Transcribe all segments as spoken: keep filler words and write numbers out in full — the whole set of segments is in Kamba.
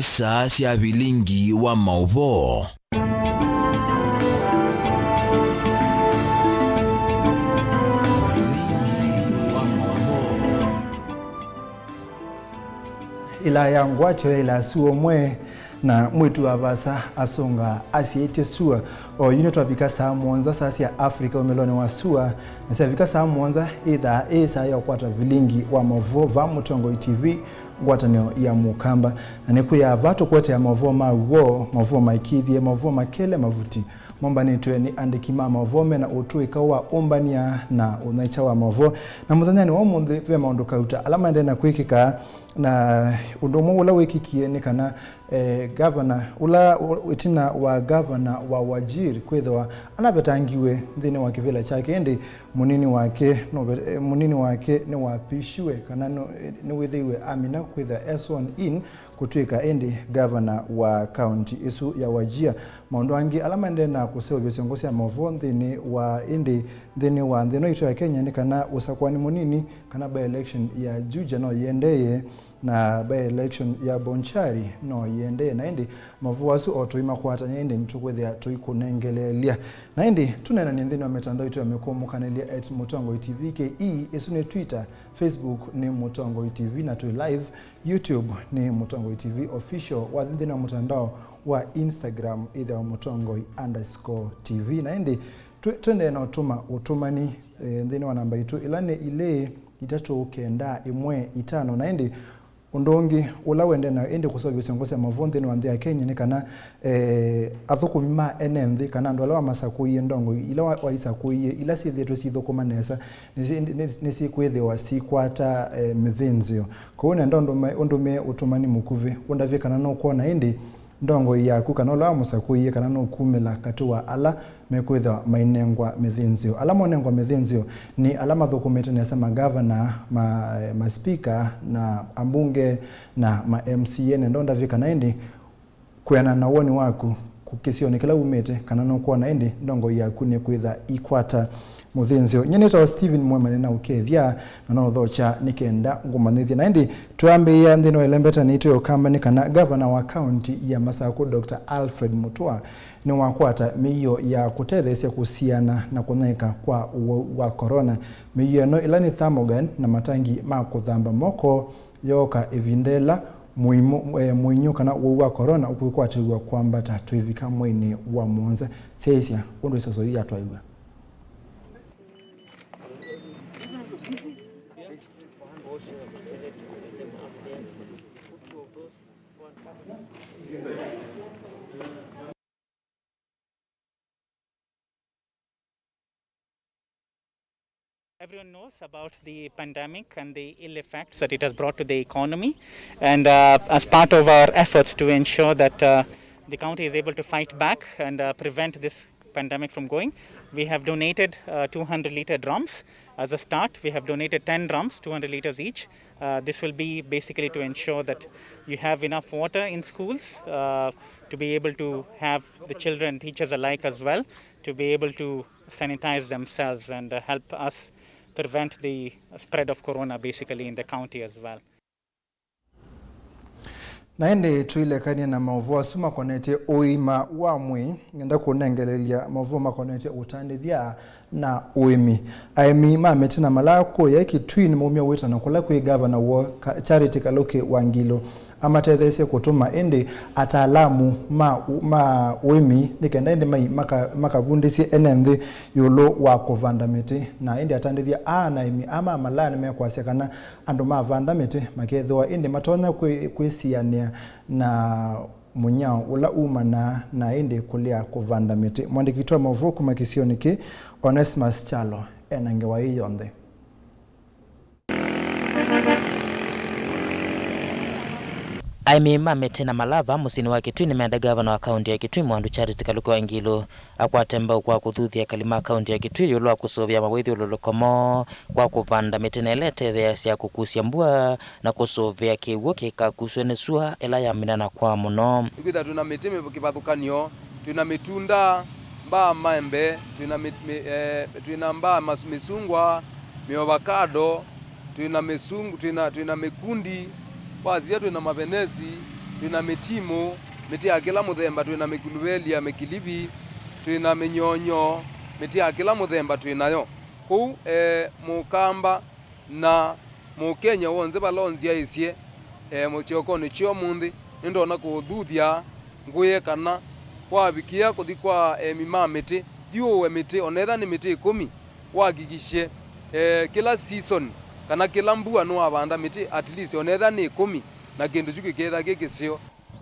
Saa sya vilingi wa maũvoo. Ĩla ya ngwatyo yaĩla sua ũmwe, na mwĩĩtu wa vaasa asũnga asyaĩtye sua. Oyu nĩtwavika saa mũonza saa sya Africa ũmĩlonĩ wa sua, na syavika saa mũonza ĩthaa ĩ saa ya ũkwata vilingi wa maũvoo va Mũtongoi T V, ngwatanĩo ya Mũkamba. Na nĩkwĩaa vaa tũkũetea maũvoo ma w'o, maũvoo maĩkĩĩthye, maũvoo makele mavuti, mombanĩtwe nĩ andĩki ma maũvoo mena ũtũĩka wa ũmbany'a na ũnyaĩĩkya wa maũvoo. Na mũthenyanĩ wa ũmũnthĩ ve maũndũ kauta ala maendee na kwĩkĩka, na ũndũ ũmwe ũla wĩkĩkie nĩ kana, eh, gavana ũla ũ-, ĩtina wa gavana wa Wajir kwĩthĩwa anavetangiwe nthĩnĩ wa kĩvĩla kyake, ĩndĩ mũnini wake nũve-, eh, mũnini wake nĩwapishiwe kana nũ-, nĩwĩthĩiwe amina kwĩthĩwa e sworn in kũtw'ĩka ĩndĩ gavana wa kaunti ĩsu ya Wajir. Maũndũ angĩ ala maendee na kũseũvya syongo sya maũvoo nthĩnĩ wa, ĩndĩ nthĩnĩ wa nthĩ ĩno yitũ ya Kenya nĩ kana ũsakũani mũnini kana by-election ya Juja no yĩendee, na by-election ya Bonchari no yĩendee, na ĩndĩ maũvoo asu o tũimakwatany'a, ĩndĩ nĩtũkwĩthĩa tũikũnengeleelya. Na ĩndĩ tũneenany'e nthĩnĩ wa mĩtandao itũ ya mĩkũmũkanĩlya at Mũtongoi T V K E, ĩsu nĩ Twitter, Facebook nĩ Mũtongoi T V, na twĩ live YouTube nĩ Mũtongoi T V Official, wathi nthĩnĩ wa mũtandao wa Instagram ĩthĩawa Mũtongoi underscore T V. Na ĩndĩ twĩ-, twendee na ũtũma ũtũmani, eh, nthĩnĩ wa namba itũ ĩla nĩ ilĩ itatũ kenda ĩmwe itano. Na ĩndĩ ũndũ ũngĩ ũla wendee nayo ĩndĩ kũseũvya syongo sya maũvoo nthĩnĩ wa nthĩ ya Kenya nĩ kana, eh, athũkũmi ma ene nthĩ kana andũ ala wamasakũie, ndongoi ila wa-, waisakũie, ila syĩthĩĩtwe syithũkũma nesa, nĩsyĩ-, nĩ-, nĩsyĩkwĩthĩwa sikwata, eh, mĩthĩnzĩo. Kwoou nenda ũndũme-, ũndũmĩe ũtũmani mũkuvĩ ũndavye kana nũkwona ĩndĩ ndongoi yaku kana ũla wamũsakũie kana nũkumĩla katĩ wa ala mekwĩthĩwa mainengwa mĩthĩnzĩo. Ala monengwa mĩthĩnzĩo nĩ ala mathũkũmĩte nesa magavana, ma, eh, maspika, na ambunge, na ma M C A. Nenda ũndavye kana ĩndĩ kwĩanana na woni waku, ku-, kĩsionĩ kĩla umĩte, kana nũkwona ĩndĩ ndongoi yaku nĩkwĩtha ikwata mũthĩnzĩo. Nyie nĩtawa Stephen Mwema, nĩnaũkethya na naũthokya nĩ kenda ngũmanyĩthye. Na ĩndĩ twambĩĩa nthĩnĩ wa ĩlembeta nĩtũ ya Ũkamba nĩ kana gavana wa kaunti ya Masakũ, Doctor Alfred Mutua, nĩwakwata mĩio ya kũtetheesya kũsiana na kũnyaĩĩka kwa ũwau wa corona. Mĩio ĩno ĩla nĩ thermogun na matangi ma kũthamba moko, yooka ĩvinda ĩla mũimũ, eh, mũinyũ kana ũwau wa corona ũkwĩkwatĩw'a kwambata tũivika mweinĩ wa mũonza. Syaisya ũndũ ĩseso yĩu yatwaiw'a. Everyone knows about the pandemic and the ill effects that it has brought to the economy. And, uh, as part of our efforts to ensure that, uh, the county is able to fight back and, uh, prevent this pandemic from going, we have donated, uh, two hundred litre drums. As a start, we have donated ten drums, two hundred litres each. Uh, this will be basically to ensure that you have enough water in schools, uh, to be able to have the children, teachers alike as well, to be able to sanitize themselves and, uh, help us prevent the spread of corona basically in the county as well. Na ĩndĩ tũilekany'a na maũvoo asu makonetye ũima wa mwĩĩ, ngenda kũnengelelya maũvoo makonetye ũtandĩthya na ũĩmi. Aĩmi ma mĩtĩ na malaa kũya Kitui nĩmaumya wĩtano kũla kwĩ gavana woo, Ka-, Charity Kaluki Wangilu, amatetheesye kũtũma ĩndĩ ataalamu ma ũ-, ma ũĩmi nĩ kenda ĩndĩ mai-, maka-, makavundĩsye ene nthĩ ĩũlũ wa kũvanda mĩtĩ. Na ĩndĩ atandĩthya aa na aĩmi aa ma malaa nĩmekwasya kana andũ mavanda mĩtĩ makethĩwa ĩndĩ matonya kwĩ-, kwĩsianĩa na mũnyao ũla umanaa na ĩndĩ kũlea kũvanda mĩtĩ. Mũandĩki witũ wa maũvoo kuma kĩsionĩ kĩĩ, Onesmus Kyalo, ena ngewa ĩĩ yonthe. Aĩmi ma mĩtĩ na malaa mũsyĩnĩ wa Kitui nĩmenda gavana wa kaunti ya Kitui, Mwandũ Charity Kaluki Wangilu, akwate mbau kwa kũthuthya ekali ma kaunti ya Kitui ĩũlũ wa kũsũvĩa mawĩthyũlũlũko moo kwa kũvanda mĩtĩ na ĩla ĩtetheeasya kũkusya mbua na kũsũvĩa kĩw'ũ kĩkakusw'e nĩ sua ĩla yaminana kwa mũno. Nĩkwĩthĩwa twĩ na mĩtĩ mĩ-, kĩvathũkany'o, twĩ na mĩtunda, mbaa maembe, twĩ na mĩ-, mĩ-, eh, twĩ na mbaa mas-, mĩsungwa, mĩovakado, twĩ na mĩsung-, twĩ na, twĩ na mĩkundi, kwasya twĩ na mavenesi, Twĩ na mĩtimũ, mĩtĩ ya kĩla mũthemba, twĩ na mĩkuluvelia, mĩkilivi, twĩ na mĩnyonyoo, mĩtĩ ya kĩla mũthemba twĩ nayo. Kwoou, e, Mũkamba na Mũkenya w'onthe vala ũnzyaĩĩsye, e, kĩokonĩ kya ũmũnthĩ, nĩndonya kũũthuthya ngwĩe kana wavikĩa kũthi kwa emi ma mĩtĩ, thi ũũe mĩtĩ, onetha nĩ mĩtĩ ĩkũmi, wahakikishe, e, kĩla season kana kĩla mbua nĩwavanda mĩtĩ at least onetha nĩ ĩkũmi, na kĩndũ kyu kĩkethĩa kĩ kĩseo.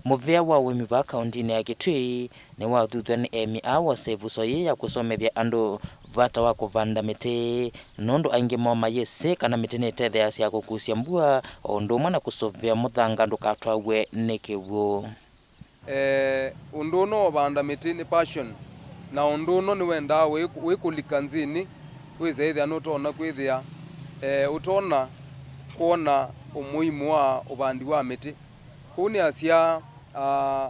Mũvĩa wa ũĩmi vaa kaũntĩnĩ ya Kitui nĩwathuthw'a nĩ emi aa wose ĩvuso yĩĩ ya kũsomethya andũ vata wa kũvanda mĩtĩ, nũndũ aingĩ moo mayĩsĩ kana mĩtĩ nĩtetheeasya kũkusya mbua o ũndũ ũmwe na kũsũvĩa mũthanga ndũkatwawe nĩ kĩw'ũ. Eh, ũndũ ũno wa ũvanda mĩtĩ nĩ passion, na ũndũ ũno nĩwendaa wĩ, wĩkũlika nzĩnĩ, wĩse ĩthĩa nũtonya kwĩthĩa, eh, ũtonya kwona ũmũimu wa ũvandi wa mĩtĩ. Kwoou nĩasya, ah,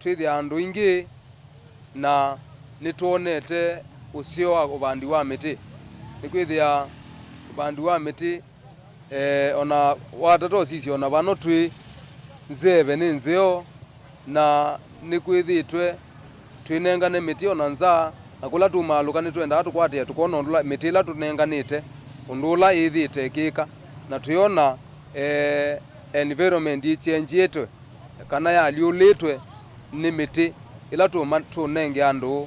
twĩthĩa andũ aingĩ na nĩtwonete ũseo wa ũvandi wa mĩtĩ. Nĩkwĩthĩa ũvandi wa mĩtĩ, eh, ona watata ũsisya ona vano twĩ, nzeve nĩ nzeo, na nĩkwĩthĩĩtwe twĩnengane mĩtĩ ona nza, na kũla tũmaalũka nĩtwendaa tũkwatĩe tũkona ũndũ ũla mĩtĩ ĩla tũnenganĩte, ũndũ ũla ĩthĩĩte ĩkĩka, na twĩona, eh, environment ĩkyengyĩtwe, kana yalyũlĩtwe nĩ mĩtĩ ĩla tũma-, tũnenge andũ,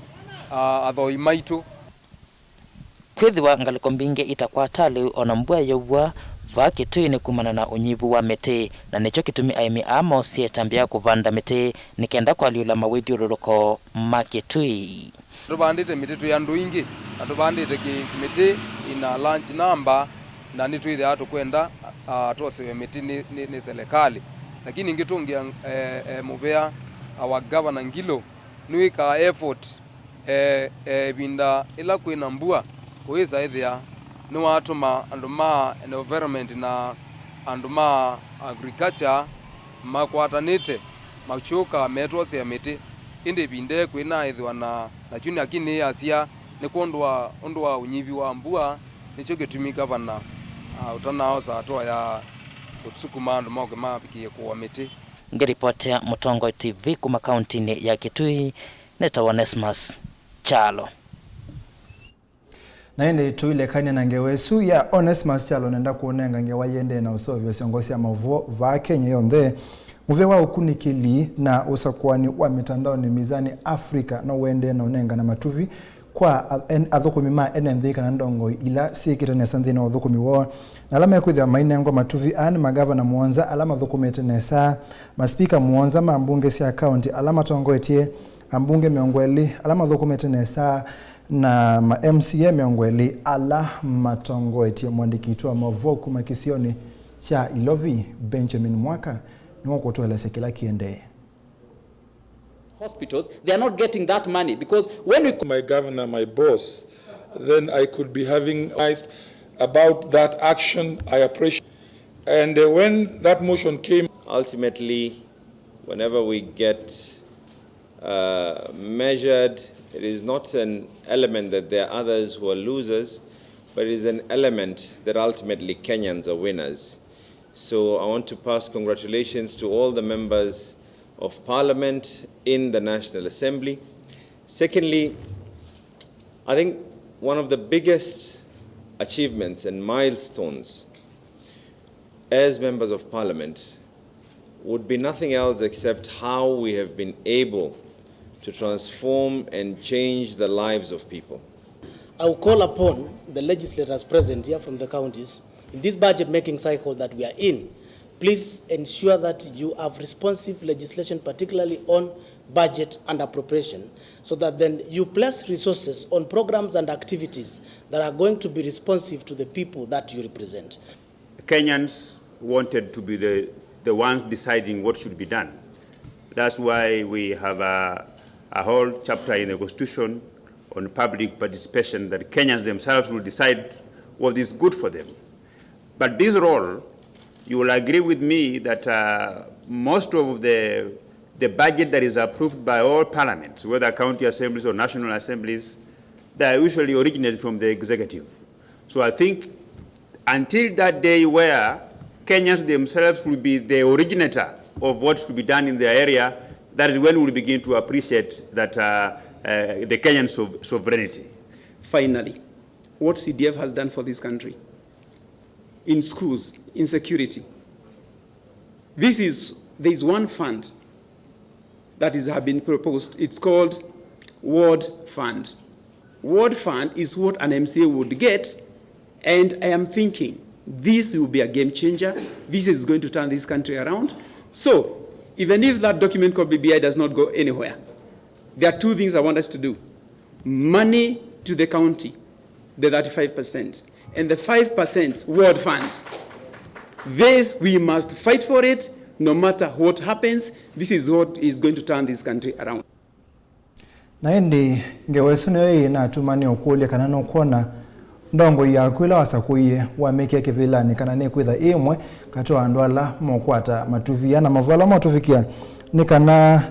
a, athoi maitũ. Kwĩthĩwa ngalĩko mbingĩ itakwata lĩu o na mbua yaua vaa Kitui nĩ kumana na ũnyivu wa mĩtĩ, na nĩkyo kĩtumi aĩmi aa moosie ĩtambya ya kũvanda mĩtĩ nĩ kenda kũalyũla mawĩthyũlũlũko ma Kitui. Tũvandĩte mĩtĩ twĩ andũ aingĩ, na tũvandĩte kĩ-, mĩtĩ ĩna large number, na nĩtwĩthĩawa tũkwenda, a, twosewe mĩtĩ nĩ, nĩ, nĩ selekalĩ. Lakini ngĩtũngĩa, eh, eh, mũvea, our governor Ngilo, nĩwĩkaa effort, eh, eh, ĩvinda ĩla kwĩ na mbua, ũyĩsa ĩthĩa nĩwatũma andũ ma environment na andũ ma agriculture makwatanĩte, makyũka metwosea mĩtĩ. Ĩndĩ ĩvinda ĩĩ kwĩnaĩthĩwa na, na kyu, lakini nĩyasya nĩ kwondũ wa, ũndũ wa ũnyivi wa mbua, nĩkyo kĩtumi gavana, ah, ũtanaaosa hatua ya kũsukuma andũ moke mavikĩe kũũa mĩtĩ. Ngĩripotea Mũtongoi T V kuma kauntinĩ ya Kitui, nĩtawa Onesmus Kyalo. Na ĩndĩ tũilekany'a na ngewa ĩsu ya Onesmus Kyalo, nenda kũũnenga ngewa yĩendee na ũseũvyo syongo sya maũvoo vaa Kenya yonthe. Mũvĩa wa ũkunĩkĩli na ũsakũani wa mĩtandaonĩ Mizani Africa no ũendee na ũnengana matuvi kwa a-, en-, athũkũmi ma ene nthĩ kana ndongoi ila syĩkĩte nesa nthĩnĩ wa ũthũkũmi woo. Na ala mekwĩthĩwa mainengwa matuvi aa nĩ magavana mũonza ala mathũkũmĩte nesa, masipika mũonza ma mbunge sya kaunti ala matongoetye, ambunge mĩongo ĩlĩ ala mathũkũmĩte nesa, na ma M C A mĩongo ĩlĩ ala matongoetye. Mũandĩki witũ wa maũvoo kuma kĩsionĩ kya Ilovi, Benjamin Mwaka, nĩwe ũkũtũelesya kĩla kĩendee. Hospitals, they are not getting that money because when we my governor, my boss, then I could be having about that action. I appreciate. And, uh, when that motion came, ultimately, whenever we get, uh, measured, it is not an element that there are others who are losers, but it is an element that ultimately Kenyans are winners. So I want to pass congratulations to all the members of Parliament in the National Assembly. Secondly, I think one of the biggest achievements and milestones as members of Parliament would be nothing else except how we have been able to transform and change the lives of people. I will call upon the legislators present here from the counties in this budget making cycle that we are in, please ensure that you have responsive legislation, particularly on budget and appropriation, so that then you place resources on programs and activities that are going to be responsive to the people that you represent. Kenyans wanted to be the, the ones deciding what should be done. That's why we have a, a whole chapter in the Constitution on public participation, that Kenyans themselves will decide what is good for them. But this role, you will agree with me that, uh, most of the, the budget that is approved by all parliaments, whether county assemblies or national assemblies, they are usually originated from the executive. So I think until that day where Kenyans themselves will be the originator of what should be done in their area, that is when we will begin to appreciate that, uh, uh, the Kenyan sov-, sovereignty. Finally, what C D F has done for this country in schools, in security. This is, there is one fund that is, have been proposed. It's called Ward Fund. Ward Fund is what an M C A would get, and I am thinking this will be a game changer. This is going to turn this country around. So, even if that document called B B I does not go anywhere, there are two things I want us to do. Money to the county, the thirty-five percent, and the five percent ward fund. This, we must fight for it no matter what happens. This is what is going to turn this country around. Na ĩndĩ ngewa ĩsu nĩyo ĩnatuma nĩũkũlya kana nũkwona ndongoi yaku ĩla wasakũie wamĩkĩa kĩvĩlanĩ kana nĩkwĩtha ĩ ĩmwe katĩ wa andũ ala mokwata matuvi aa. Na mavu ala matũvikĩa nĩ kana,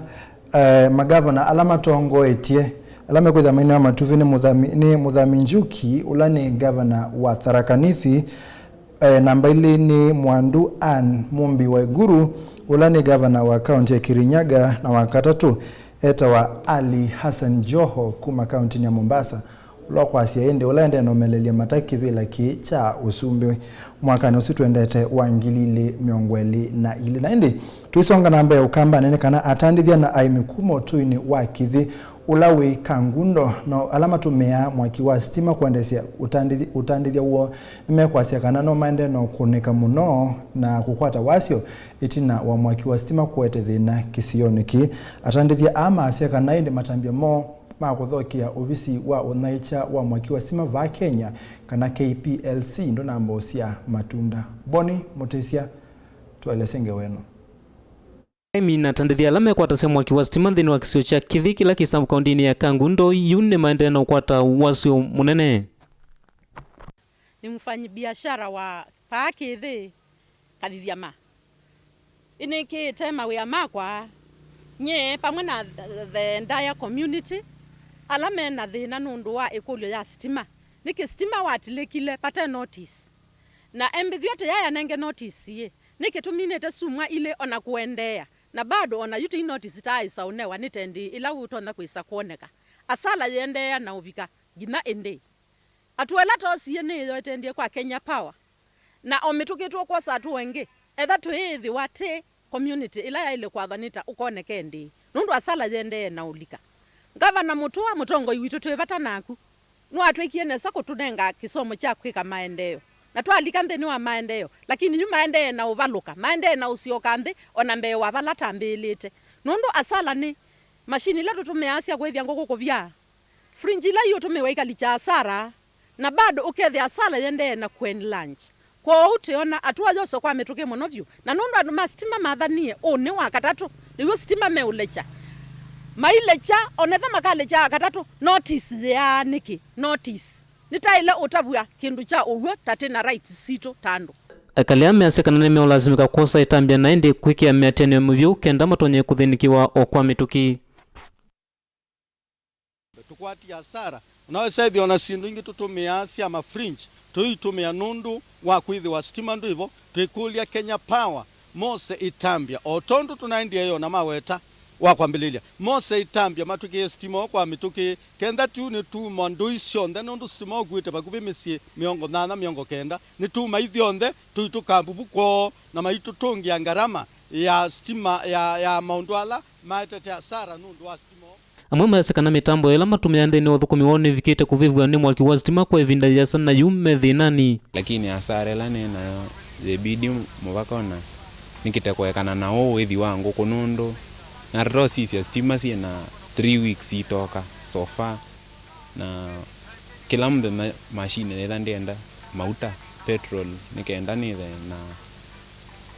eh, magavana ala matongoetye, ala mekwĩthĩa mainewa matuvi nĩ Mũthami, nĩ Mũthami Njuki, ũla nĩ gavana wa Tharaka Nithi, eh, namba ilĩ nĩ Mwandu Ann Mumbi Waiguru, ũla nĩ gavana wa kaunti ya Kirinyaga, na wa katatũ etawa Ali Hassan Joho kuma kauntinĩ ya Mombasa, ũla ũkwasya ĩndĩ ũla endee na ũmelelya mata kĩvĩla kĩĩ kya ũsumbĩ mwakanĩ ũsu twendete wa ngili ilĩ mĩongo ĩlĩ na ilĩ. Na ĩndĩ tũisonga na mbee ũkambanĩ nĩ kana atandĩthya na aĩmi kuma ũtũinĩ wa Kĩthĩ ũla wĩ Kangundo, na ala matũmĩaa mwaki wa sitima kũendeesya ũtandĩthi-, ũtandĩthya woo, nĩmekwasya kana no maendee na ũkũnĩka mũno na kũkwata wasyo ĩtina wa mwaki wa sitima kũete thĩna kĩsionĩ kĩĩ. Atandĩthya aa maasya kana ĩndĩ matambya moo ma kũthokea ovisi wa ũnyaĩĩkya wa mwaki wa sitima vaa Kenya, kana K P L C, ndũnamba ũsyaa matunda. Boni Mũtĩsya tũelesye ngewa ĩno. Aĩmi na atandĩthya ala mekwatasya mwaki wa sitima nthĩnĩ wa kĩsio kya Kĩthĩ kĩla kĩ sub-kaũntĩnĩ ya Kangundo yu nĩmaendee na ũkwata wasyo mũnene. Ni mfanyibiashara wa paa Kĩthĩ Kathithiama. Ĩnĩkĩĩte mawĩa makwa nyie pamwe na the entire community ala me na thĩna nũndũ wa ĩkũlyo ya sitima. Nĩkĩ sitima watilĩkile vate notice? Na embĩthw'a tũyayanenge notice ĩ, nĩkĩ tũminĩte sumwa ilĩ ona kũendeea? Na bado ona yu tei notice taaĩsa ũnewa nĩ tendi ĩla ũtonya kwĩsa kwoneka. Asala yĩendeea na ũvika nginya ĩndĩĩ? Atu ĩla toosie nĩyo ĩtendie kwa Kenya Power, na o mĩtũkĩ tũkwosa atu ĩngĩ, etha tũyĩĩthĩwa tĩ community ĩla yaĩle kwathwa nĩ ta ũkoneka ĩndĩĩ, nũndũ asala yĩendeee na ũlika. Ngavana Mũtũa, mũtongoi witũ, twĩ vata naku. Nĩwatwĩkie nesa kũtũnenga kĩsomo kya kwĩka maendeeo, na twalika nthĩnĩ wa maendeeo, lakini yu maendee na ũvalũka, maendee na ũsyoka nthĩ o na mbee wa vala tambĩĩlĩte, nũndũ asala nĩ mashini ila tũtũmĩaa sya kũĩthya ngũkũ kũvyaa, frinji ila iũtũmĩwa ikalikya asara, na bado ũkethĩa asala yendee na kũenlunch. Kwoou twĩona atu aya ũsokwa mĩtũkĩ mũno vyũ, na nũndũ andũ ma sitima mathanie ũnĩ wa katatũ, nĩw'o sitima meũlekya. Mailekya, onetha makalekya wa katatũ, notice yĩaa nĩkĩ? Notice. Nĩtaĩle ũtavw'a kĩndũ kya ũw'o ta tĩ na rights sitũ ta andũ. Ekali aa measya kana nĩmeũlasimĩka kwosa ĩtambya na ĩndĩ kwĩkĩa mĩatĩanĩo mĩvyũ kenda matonye kũthĩnĩkĩwa o kwa mĩtũkĩ. Tũkwatie asara. Unaweza ĩthĩa ona syĩndũ ingĩ tũtũmĩaa sya ma fringe, tũitũmĩa nũndũ wa kwĩthĩwa sitima ndwĩvo, twĩkũlya Kenya Power mose ĩtambya, o tondũ tũnaendie yo na maweta wa kwambĩlĩlya, mose ĩtambya matwĩkĩe sitima o kwa mĩtũkĩ, kenda tu nĩtuma ndũi syonthe, nũndũ sitima ũkuĩte vakuvĩ mĩsyĩ mĩongo nyanya, mĩongo kenda, nĩtuma ithyonthe tũitũkambuvu kwoo na maitũtũngĩa ngarama ya sitima ya, ya maũndũ ala maetete asara nũndũ wa sitima. Amwe mayasya kana mĩtambo ĩla matũmĩaa nthĩnĩ wa ũthũkũmi woo nĩvikĩte kũvĩvw'a nĩ mwaki wa sitima kwa ĩvinda yĩasa na yu me thĩnanĩ. Lakini asara ĩla nĩ nayo yĩbidi mũvaka ona nĩkĩte kũekana na ũũ ũĩthi wa ngũkũ nũndũ natata ũsisya sitima syĩ na three weeks itoka so far. Na kĩla mũthenya mashini yĩla ndĩenda mauta, petrol, nĩ kenda nĩthe na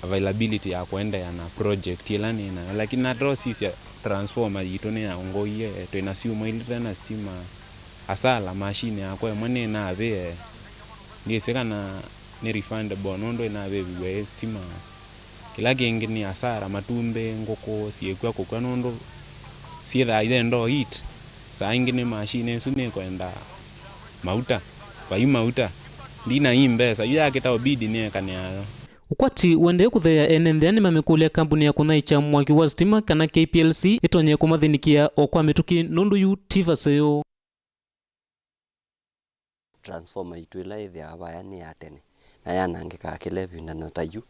availability ya kũendeea na project ĩla nĩ nayo. Lakini natosisya transformer yitũ nĩyaũngũie, twĩ na syumwa ilĩ tũte na sitima. Asala, mashini yakwa ĩmwe nĩnavĩe, ndyĩsĩ kana nĩ refundable nũndũ ĩnavĩviw'e ĩ sitima. Kĩla kĩngĩ nĩ asara, matumbĩ, ngũkũ syĩkw'a kũkw'a nũndũ syĩthaa iyenda o heat. Saa ingĩ nĩ mashini ĩsu nĩkwenda mauta, vai mauta, ndina ii mbesa, yu yakĩta ũbidi nĩekane nayo. Ũkwati ũendee kũtheea ene nthĩ nĩmamĩkũlya kambuni ya kũnyaĩĩkya mwaki wa sitima kana K P L C ĩtonye kũmathĩnĩkĩa o kwa mĩtũkĩ nũndũ yu ti vaseo. Transformer yitũ ĩla yĩthĩawa vaya nĩ ya tene, na yanangĩkaa kĩla ĩvinda, na ta yu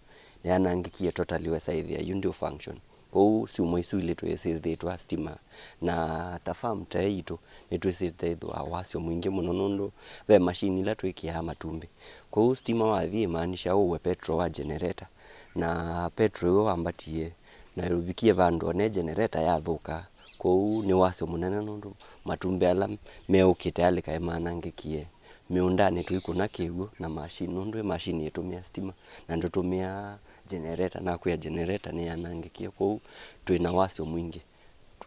nĩyanangĩkie totally, wesa ĩthĩa yu ndĩ function. Kwoou syumwa isu ilĩ twĩsĩthĩtwa sitima, na ta farm ta ĩ yitũ nĩtwĩsĩte ĩthĩwa wasyo mwingĩ mũno nũndũ ve machine ila twĩkĩaa matumbĩ. Kwoou sitima wathi ĩmaanisha ũue petrol wa generator, na petrol ĩyo wambatie na ũvikie vandũ one generator yathũka. Kwoou nĩ wasyo mũnene nũndũ matumbĩ ala meũkĩte alĩkaĩ manangĩkie mĩũndanĩ tũikũna kĩw'ũ na machine, nũndũ ĩ machine ĩtũmĩa sitima na ndũtũmĩaa generator, na kwĩa generator nĩyanangĩkie. Kwoou twĩ na wasyo mwingĩ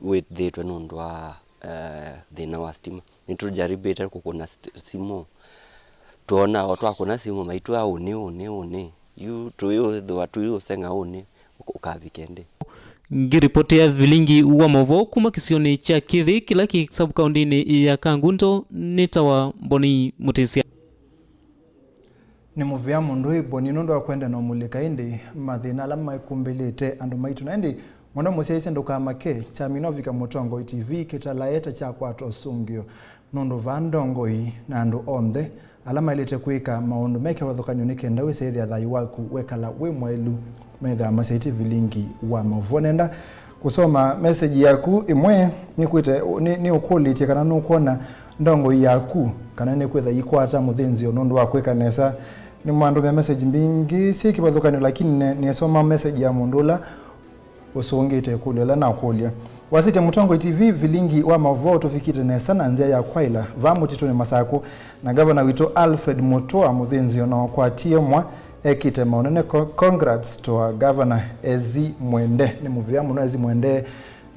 wĩthĩtwe nũndũ wa, eh, thĩna wa sitima. Nĩtũjaribĩte kũkũna st-, simũ, twona o twakũna simũ maitwĩa ũnĩ, ũnĩ, ũnĩ. Yu tũiũthĩwa tũiũseng'a ũnĩ ũkavike ndĩ. Ngĩripotĩa vilingi wa maũvoo kuma kĩsionĩ kya Kĩthĩ kĩla kĩ sub-kaũndĩnĩ ya Kangundo, nĩtawa Mboni Mũtĩsya. Nĩ mũvea mũndũ wĩ Mboni nũndũ wa kwenda na ũmũlĩka ĩndĩ mathĩna ala maikumbĩlĩte andũ maitũ. Na ĩndĩ mwana mũsyaĩĩsya ndũkamake, kyamina ũvika Mũtongoi T V kĩtalae ta kyakwata ũsũngĩo. Nũndũ vaa ndongoi na andũ onthe ala maĩlĩte kwĩka maũndũ me kĩvathũkany'o nĩ kenda wĩsĩthĩa thayũ waku wekala wĩ mwaĩlu, methĩwa masyaĩtye vilingi wa maũvoo. Nenda kũsoma message yaku ĩmwe, nĩkwĩte, nĩ, nĩũkũlĩtye kana nũkwona ndongoi yaku kana nĩkwĩtha ikwata mũthĩnzĩo nũndũ wa kwĩka nesa. Nĩmwandũmĩa message mbingĩ syĩ kĩvathũkany'o, lakini nĩ, nĩsoma message ya mũndũ ũla ũsũngĩte ĩkũlyo ĩla nakũlya. Wasĩtye Mũtongoi T V, vilingi wa maũvoo tũvikĩte nesa na nzĩa ya kwaĩla vaa mũtitũnĩ Masakũ, na ngavana witũ Alfred Mutua mũthĩnzĩo na ũkwatie mwa ekĩte maũnene. Co-, congrats to our governor Ezi Mwende. Nĩ mũvea mũno Ezi Mwende,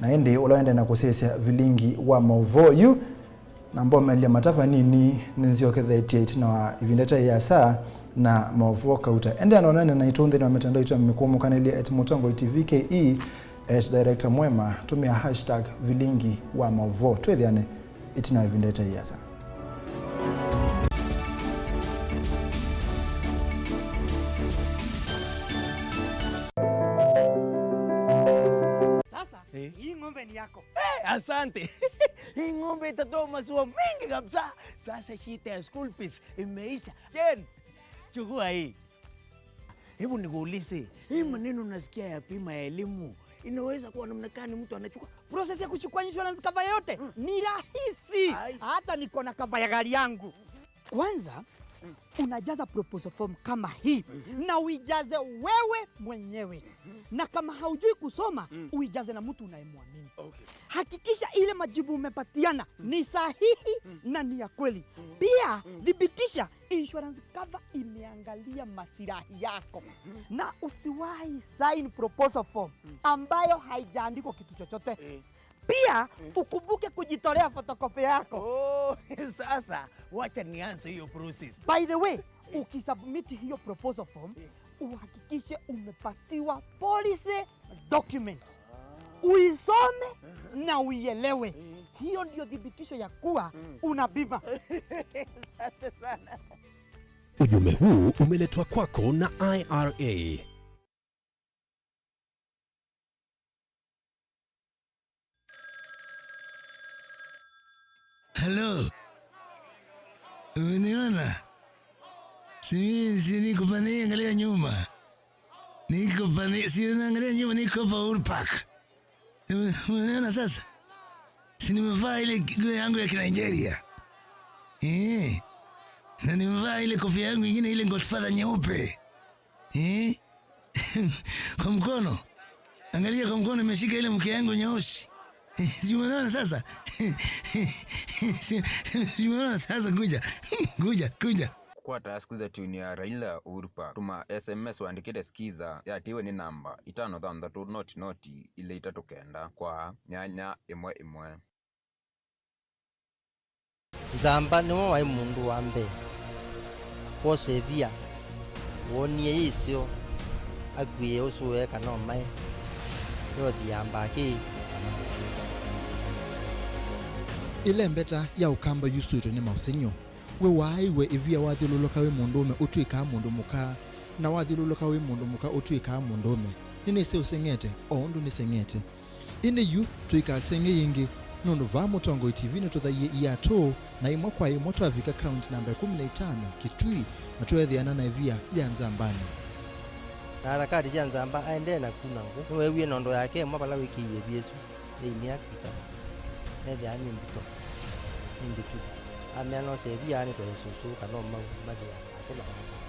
na ĩndĩ ũla wende na kũsĩsya vilingi wa maũvoo yu. Na mbomelya matava nini nĩnzyokethetye ĩtina wa ĩvinda ĩtaĩ ĩasa na maũvoo kauta. Endeea na ũneena naitũ nthĩnĩ wa mĩtandao itũ ya mĩkũmũkanĩlye at Mũtongoi T V K E, at Director Mwema. Tũmĩa hashtag vilingi wa maũvoo. Twĩthĩane ĩtina wa ĩvinda ĩtaĩ ĩasa. Sasa, eh, hii ng'ombe ni yako. Eh, asante. Hii ng'ombe itatoa maziwa mengi kabisa. Sasa shida ya school fees imeisha. Jane, chukua hii. Hebu nikuulize, hii maneno nasikia ya bima ya elimu, inaweza kuwa namna gani mtu anachukua? Process ya kuchukua insurance cover yote ni rahisi. Ai. Hata niko na cover ya gari yangu. Kwanza, unajaza proposal form kama hii, na uijaze wewe mwenyewe. Na kama haujui kusoma, uijaze na mtu unayemwamini. Okay. Hakikisha ile majibu umepatiana ni sahihi na ni ya kweli. Pia, thibitisha insurance cover imeangalia masilahi yako. Na usiwahi sign proposal form ambayo haijaandikwa kitu chochote. Eh. Pia, ukumbuke kujitolea photocopy yako. Oh, sasa, wacha nianze hiyo process. By the way, ukisubmit hiyo proposal form, uhakikishe umepatiwa policy document. Uisome na uielewe. Hiyo ndio thibitisho ya kuwa una bima. Asante sana. Ujumbe huu umeletwa kwako na I R A. Hello. Umeniona? Si, si niko pande hii, angalia nyuma. Niko pande, si unaangalia nyuma, niko hapa Uhuru Park. Ume-, umeniona sasa? Si nimevaa ile nguo yangu ya Kinigeria? Eh. Na nimevaa ile kofia yangu ingine, ile Godfather nyeupe. Eh? Kwa mkono. Angalia, kwa mkono nimeshika ile mke yangu nyeusi. Si umeona sasa? Si, si umeona sasa? Kuja. Kuja, kuja. Kũkwata sikiza tune ya Raila Uhuru Park, tũma S M S wandĩkĩte skiza yatiwe nĩ namba itano thanthatũ noti noti ilĩ itatũ kenda kwa nyanya ĩmwe ĩmwe. Nzamba nĩwe waĩ mũndũ wa mbee kwosa ĩvia woonie yĩsyo akwie ũsũe kana ũmae, yothi ya mbakĩ kana mũtĩ. Ĩlembeta ya Ũkamba yusũĩtwe nĩ maũsengy'o. We waaĩw'e ĩvia wathyũlũlũka wĩ mũndũũme ũtw'ĩkaa mũndũ mũka, Na wathyũlũlũka wĩ mũndũ mũka ũtw'ĩkaa mũndũũme. Nĩnĩsĩ ũseng'ete, o ũndũ nĩseng'ete. Ĩndĩ yu tũikaseng'e yĩngĩ, nũndũ vaa Mũtongoi T V nĩtũthaie iatũ, na ĩmwe kwa ĩmwe twavika kaunti namba ĩkũmi na itano, Kitui, na tweethĩana na ĩvia ya Nzambanĩ. Na thakati sya Nzamba aendee na kuna ngũ. Nĩweewie nondo yake ĩmwe vala wĩkĩie ĩvia ĩsu. Yainia kwita, ethĩa nĩ mbito, nĩ nditu. Amea no sevi yaanĩtwe ĩsũsũ kana ũmau mathĩa ake na mũtu.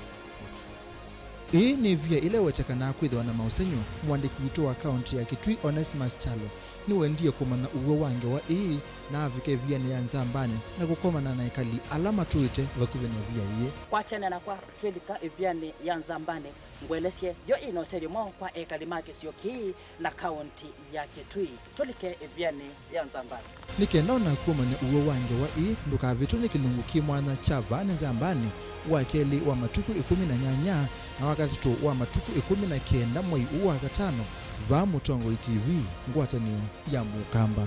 Ĩĩ nĩ ĩvia ĩla ĩwetekanaa kwĩthĩwa na maũsengy'o. Mũandĩki witũ wa kaũntĩ ya Kitui, Onesmus Kyalo, nĩwendie kũmanya ũw'o wa ngewa ĩĩ, na avika ĩvianĩ ya Nzambanĩ na kũkomana na ekali ala matũĩte vakuvĩ na ĩvia yĩĩ. Kwatene nakwa twĩlika ĩvianĩ ya Nzambanĩ, ngũelesye yo ĩna ũtethyo mwaũ kwa ekali ma kĩsio kĩĩ na kaũntĩ ya Kitui. Tũlike ĩvianĩ ya Nzambanĩ. Nĩ kenda o naku ũmanye ũw'o wa ngewa ĩĩ, ndũkavĩtwe nĩ kĩlungu kĩ mwanya kya vaa nĩ Nzambanĩ, wa kelĩ wa matukũ ĩkũmi na nyanya, na wa katatũ wa matukũ ĩkũmi na kenda mwei ũũ wa katano, vaa Mũtongoi T V, ngwatanĩo ya Mũkamba.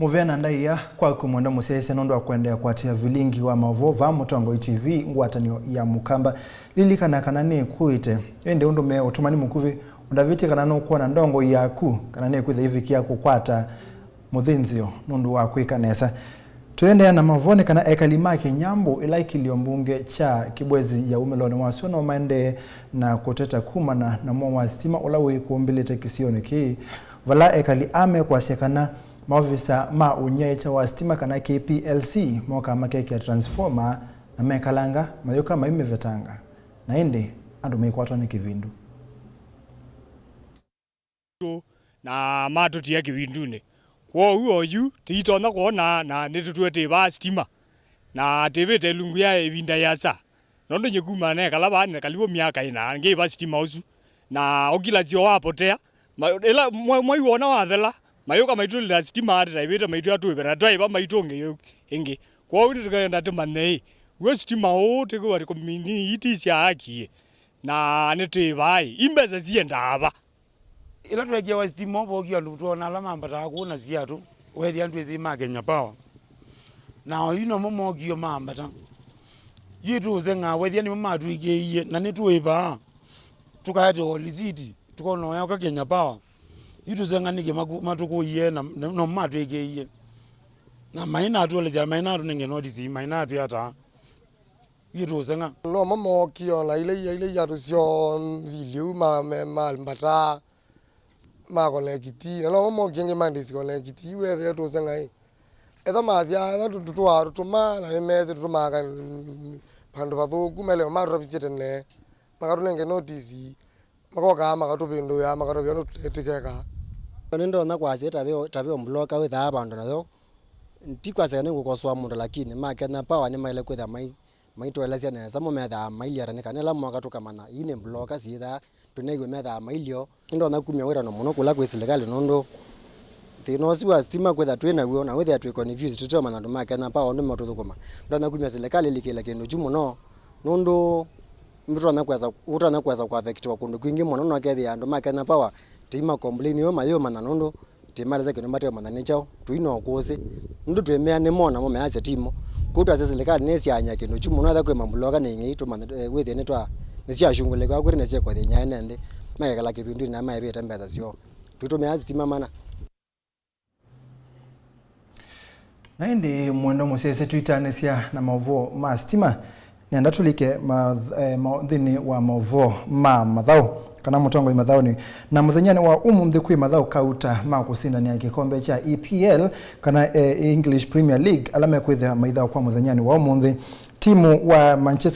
Mũvea na ndaĩa kwaku mwenda mũsyaĩĩsya nũndũ wa kũendeea kũatĩĩa vilingi wa maũvoo vaa Mũtongoi T V, ngwatanĩo ya Mũkamba. Lilikana kana nĩkwĩte, ĩndĩ ũndũmĩe ũtũmani mũkuvĩ ũndavĩtye kana nũkwona ndongoi yaku kana nĩkwĩtha ĩvikĩa kũkwata mũthĩnzĩo nũndũ wa kwĩka nesa. Tũendeea na maũvoo nĩ kana ekali ma Kĩnyambũ, ĩla ĩ kĩlio mbunge kya Kĩbwezi ya wumĩlonĩ wa sua, no maendee na kũteta kumana na mũo wa sitima ũla wĩkũmbĩlĩte kĩsionĩ kĩĩ, vala ekali aa mekwasya kana maovisa ma ũnyaĩĩkya wa sitima kana K P L C mokaa makekĩa transformer na mekalanga mayũka maimĩvetanga, na ĩndĩ andũ maikwatwa nĩ kĩvindu. Na matũtia kĩvindunĩ. Kwoou oyu tĩitonya kwona na nĩtũtw'e twĩ vaa sitima, na twĩvĩte ĩlungu ya ĩvinda yĩasa, nũndũ nyie kuma nekala vaa nĩ kalivu myaka ĩna ngĩĩva sitima ũsu, na ũkilasyo wapotea. Ma-, ĩla mwe-, mwei wona wathela, mayũka maitũlĩla sitima atĩ taĩvĩte maitũ atũĩve na twaĩva maitũ ũngĩ ĩngĩ. Kwoou nĩtũkenda tũmanye ĩ, w'o sitima ũũ tĩkwĩwa iti sya haki ĩ, na nĩtwĩvaa ĩ, i mbesa siendaa va? Ĩla tweekie wa sitima ũvokie andũ twoona ala mambataa kũũ na siatũ, weethĩa twĩsĩ ma Kenya Power. Na oyu nomo mookie maambata. Yu ĩtũũseng'aa, weethĩa nĩmo matwĩkĩie, na nĩtũĩvaa. Tũkaetewa lisiti, tũkona ũyaũka Kenya Power. Yu tũseng'a nĩkĩ maku-, matũkũie na, na, nomo matwĩkĩie. Na mainatũelesya, mainatũnenge notisi, mainatwĩa ata. Yu tũseng'a. Nomo mookie o na ila ia, ila iatũ syoo nziliu ma, me, mambataa, makonekiti. Na nomo mookie ĩngĩ mandisikonekiti. Yu ethĩa tũseng'a ĩ. Etha masya, etha tũ-, tũ-, tũtũmaa, na nĩmesĩ tũtũmaa ka-, vandũ vathũku, meleo matũtavisye tene. Makatũnenge notisi. Makokaa, makatũvĩndũĩa, makatũvĩa ũndũ tũte-, tũkekaa. Nĩndonya kwasya tavĩ, tavĩ mbloka wĩthaa vandũ nayo. Ti kwasya nĩngũkosoa mũndũ, lakini ma Kenya Power nĩmaĩle kwĩtha mai-, maitũelesya nesa, mo methaa mailyĩ ata nĩ kana ĩla moka tũkamanya ii nĩ mbloka syĩthaa tũneew'e methaa mailyĩ o. Nĩndonya kumya wĩtano mũno kũla kwĩ silikalĩ nũndũ thĩna ũsu wa sitima kwĩtha twĩ naw'o na wĩthĩa twĩ confused tũteũmanya andũ ma Kenya Power ũndũ metũthũkũma. Ndonya kumya silikalĩ ĩlikĩle kĩndũ kyu mũno nũndũ nĩtũtonya kwesa, ũtonya kwesa kũaffectiwa kũndũ kwingĩ mũno, na ũkethĩa andũ ma Kenya Power tĩima complain ũũ mayĩũmanya nũndũ tĩmalesya kĩndũ mateũmanya nĩ kyaũ, tũi no kũsĩ. Nũndũ twĩmea nĩmo, namo measya timo. Kwoou twasya silikalĩ nĩsyaany'a kĩndũ kyu mũno, etha kwĩ mambuloka nĩ ing'ei, tũmanye, eh, wĩthĩe nĩtwa, nĩsyashungũlĩka kwĩtĩ na syĩkothĩny'a ene nthĩ, makekala kĩvindunĩ na maĩvĩte mbesa syoo. Tũitũmĩa sitima mana. Na ĩndĩ mwendo mũsyaĩĩsya tũitanĩsya na maũvoo ma sitima, nenda tũlike ma-, eh, ma-, nthĩnĩ wa maũvoo ma mathaũ, kana mũtongoi mathaũnĩ. Na mũthenyanĩ wa ũmũnthĩ kwĩ mathaũ kauta ma kũsindanĩa kĩkombe kya E P L, kana, eh, English Premier League, ala mekwĩthĩa maithaũ kwa mũthenyanĩ wa ũmũnthĩ. Timu wa Manchester